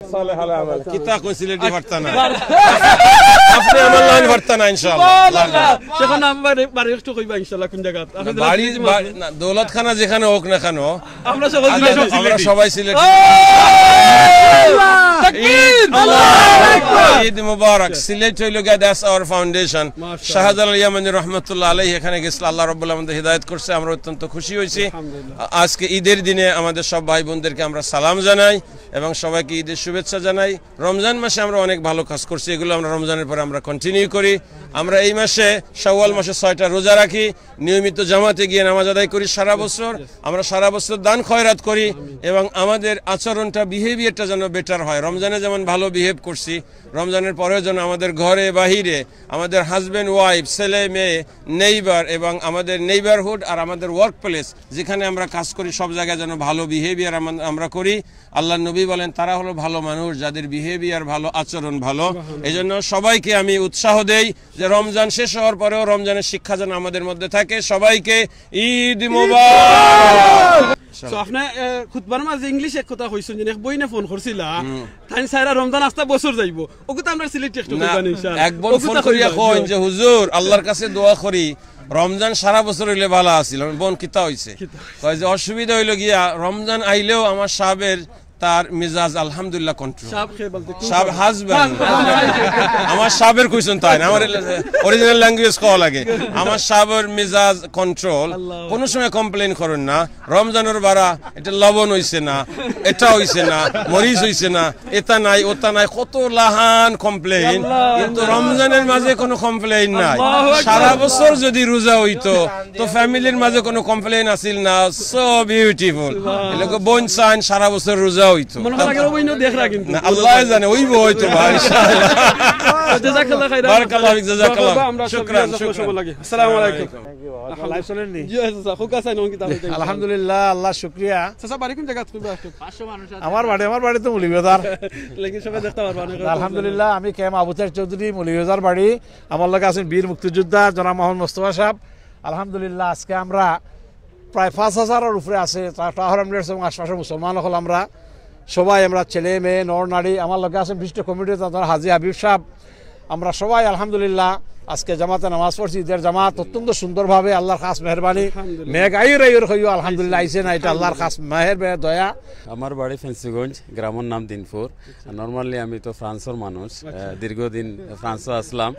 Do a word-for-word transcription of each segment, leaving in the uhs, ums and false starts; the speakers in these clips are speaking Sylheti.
সালেহ আল আমাল। কিতা কইছিলে, এটি পারতা না। আপনি আমার লাইন পারতা না, ইনশাআল্লাহ। সুবহানাল্লাহ। সেখানে আমার বাড়ি, বাড়ি একটু কইবা, ইনশাআল্লাহ, কোন জায়গা? আপনি বাড়ি, বাড়ি, না, দৌলতখানা যেখানে হোক না কেন, আমরা সবাই আমরা, সিলেটি। আমরা সবাই সিলেটি। আল্লাহ! তাকবীর! ঈদ, আল্লাহু আকবার! ঈদ মুবারক। সিলেট হইল গিয়া, that's our foundation। মাশাআল্লাহ। শাহজালাল ইয়ামানি রহমতুল্লাহ আলাইহি এখানে গেছিল, আল্লাহ রাব্বুল আলামিন হেদায়েত করছে, আমরা অত্যন্ত খুশি হইছি। আলহামদুলিল্লাহ। আ-, আজকে ঈদের দিনে আমাদের সব ভাই বোনদেরকে আমরা সালাম জানাই এবং সবাইকে ঈদের শুভেচ্ছা জানাই। রমজান মাসে আমরা অনেক ভালো কাজ করছি, এগুলো আমরা রমজানের পরে আমরা কন্টিনিউ করি। আমরা এই মাসে, শাওয়াল মাসে ছয়টা রোজা রাখি, নিয়মিত জামাতে গিয়ে নামাজ আদায় করি সারা বছর। আমরা সারা বছর দান খয়রাত করি এবং আমাদের আচরণটা, বিহেভিয়ারটা যেন বেটার হয়। রমজানে যেমন ভালো বিহেভ করছি, রমজানের পরেও যেন আমাদের ঘরে বাহিরে, আমাদের হাজব্যান্ড ওয়াইফ, ছেলে মেয়ে, নেইবার এবং আমাদের নেইবারহুড আর আমাদের ওয়ার্ক প্লেস, যেখানে আমরা কাজ করি, সব জায়গায় যেন ভালো বিহেভিয়ার আমরা করি। আল্লাহর নবী বলেন, "তারা হলো ভালো মানুষ, যাদের বিহেভিয়ার ভালো, আচরণ ভালো।" এই জন্য সবাইকে আমি উৎসাহ দেই যে রমজান শেষ হওয়ার পরেও রমজানের শিক্ষা যেন আমাদের মধ্যে থাকে। সবাইকে ঈদ মোবারক। So, আপনি, এ, খুতবার মাঝে ইংলিশ এক কথা কইছেন, যে এক বইনে ফোন করছিলা, তাই সারা রমজান আস্তা বছর যাইব। ওগুতা আমরা সিলেটি একটু না, কইবা নি, ইনশাআল্লাহ। এক বোন ওগুতা ফোন করিয়া কইবা, কইন যে, "হুজুর, আল্লাহর কাছে দোয়া করি, রমজান সারা বছর হইলে ভালো আছিল।" আমি, "বোন, কিতা হইছে?" কিতা হইছে? কয় যে, "অসুবিধা হইল গিয়া, রমজান আইলেও আমার সাবের তার মেজাজ আলহামদুলিল্লাহ কন্ট্রোল।" সাব খে বলতে কোন সাব সাব? হাজব্যান্ড। আমার সাবের কইছেন তাই না, আমার অরিজিনাল ল্যাঙ্গুয়েজ কওয়া লাগে। আমার সাবের মেজাজ কন্ট্রোল, আল্লাহ। কোনো সময় কমপ্লেইন করেন না। রমজানের বারা এটা লবণ হইছে না, এটা হইছে না, মরিচ হইছে না, এটা নাই, ওটা নাই, কত লাহান কমপ্লেইন। আল্লাহ। কিন্তু রমজানের মাঝে কোনো কমপ্লেইন নাই। আল্লাহু আকবার। সারা বছর যদি রোজা হইতো, তো ফ্যামিলির মাঝে কোনো কমপ্লেইন আছিল না। So beautiful. সুবহান। এলাকা বোন চান সারা বছর রোজা হইতো। মনে হয় আগের বইনও দেখরা কিন্তু। না, আল্লাহ জানে, ওই বই তো ভাই, ইনশাআল্লাহ। জাযাকাল্লাহ খাইরান। বারাকাল্লাহু ফিক, জাযাকাল্লাহ। বাবা, আমরা শুকরান, শুকরান। সময় লাগে। আসসালামু আলাইকুম। Thank you, বাবা। আলহামদুলিল্লাহ। লাইভ চলেননি? জি, আচ্ছা, আচ্ছা। খুব কাছে আইন, কিতাব আছে। আলহামদুলিল্লাহ, আল্লাহ শুকরিয়া। চাচা, বাড়ি কোন জায়গা? খুব আসুক। আমার বাড়ি, আমার বাড়ি তো মৌলভীবাজার। লেকিন সবাই দেখতে পারবা না। আলহামদুলিল্লাহ, আমি কে এম আবু তাহের চৌধুরী, মৌলভীবাজার বাড়ি। আমার লগে আছেন বীর মুক্তিযোদ্ধা জনাব মোহাম্মদ মোস্তফা সাহেব। আলহামদুলিল্লাহ, আজকে আমরা প্রায় পাঁচ হাজারের উপরে আছে টা-, টাওয়ার হ্যামলেটস এবং আশপাশের মুসলমান হল আমরা। সবাই আমরা ছেলে মেয়ে নর নারী, আমার লগে আছেন বিশিষ্ট কমিটির তারা হাজী হাবিব সাহেব। আমরা সবাই আলহামদুলিল্লাহ আজকে জামাতে নামাজ পড়ছি, ঈদের জামাত অত্যন্ত সুন্দরভাবে, আল্লাহর খাস মেহেরবানি। আলহামদুলিল্লাহ। মেঘ আইর আইর হইও আলহামদুলিল্লাহ, আইছে না, এটা আলহামদুলিল্লাহ। আল্লাহর খাস মেহের বে-, দয়া। আমার বাড়ি ফেন্সিগঞ্জ, গ্রামের নাম দিনপুর। নরমালি আমি তো ফ্রান্সর মানুষ, আহ, দীর্ঘদিন ফ্রান্সও আসলাম।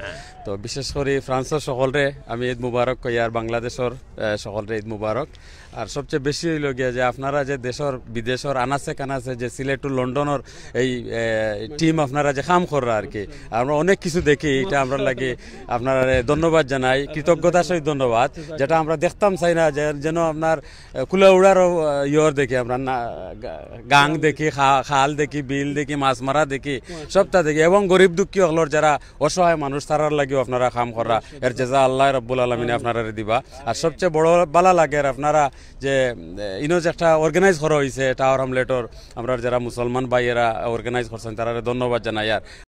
তো বিশেষ করে ফ্রান্সর সকলরে আমি ঈদ মুবারক কই, আর বাংলাদেশর, আহ, সকলরে ঈদ মুবারক। আর সবচেয়ে বেশি হইল গিয়া যে আপনারা যে দেশর বিদেশর আনাচে কানাচে যে সিলেট টু লন্ডনর এই, এ, টিম আপনারা যে কাম কররা আর কি, আমরা অনেক কিছু দেখি, এটা আমরা লাগে আপনারা ধন্যবাদ জানাই, কৃতজ্ঞতার সহিত ধন্যবাদ। যেটা আমরা দেখতাম চাই না যে যেন আপনার, এ, কুলাউড়ারও, এ, ইয়র দেখি আমরা না, গা-, গাং দেখি, খা-, খাল দেখি, বিল দেখি, মাছ মারা দেখি, সবটা দেখি, এবং গরিব দুঃখী হকলর যারা অসহায় মানুষ, তারার লাগিও আপনারা কাম কররা, এর জেজা আল্লাহ রব্বুল আলমিনে আপনারারে দিবা। আর সবচেয়ে বড় বালা লাগে আর আপনারা যে, এ, ইনো যে একটা অর্গানাইজ করা হইছে টাওয়ার হ্যামলেটর, আমরা যারা মুসলমান ভাইয়েরা অর্গানাইজ করছেন, তারারে ধন্যবাদ জানাই। আর